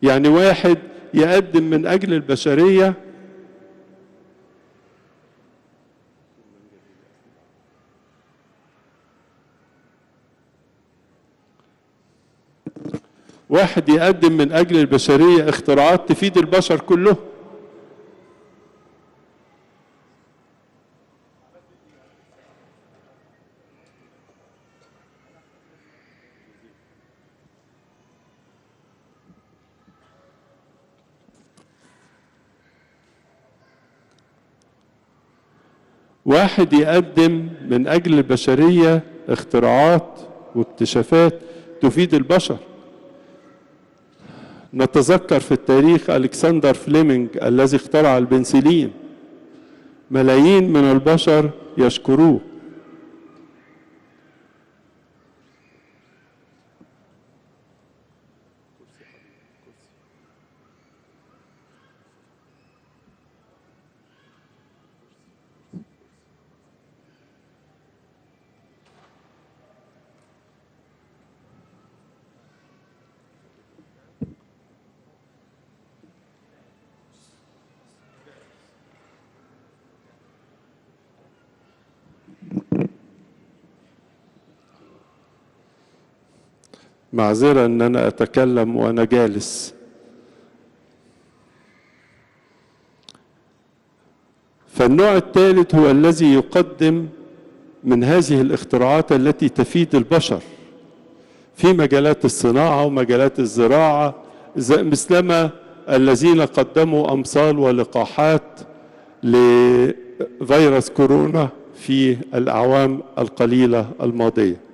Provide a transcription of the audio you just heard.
يعني واحد يقدم من أجل البشرية اختراعات تفيد البشر كله. واحد يقدم من أجل البشرية اختراعات واكتشافات تفيد البشر. نتذكر في التاريخ ألكسندر فليمنج الذي اخترع البنسلين، ملايين من البشر يشكروه. معذرة ان انا اتكلم وانا جالس. فالنوع الثالث هو الذي يقدم من هذه الاختراعات التي تفيد البشر في مجالات الصناعة ومجالات الزراعة، مثلما الذين قدموا أمصال ولقاحات لفيروس كورونا في الأعوام القليلة الماضية.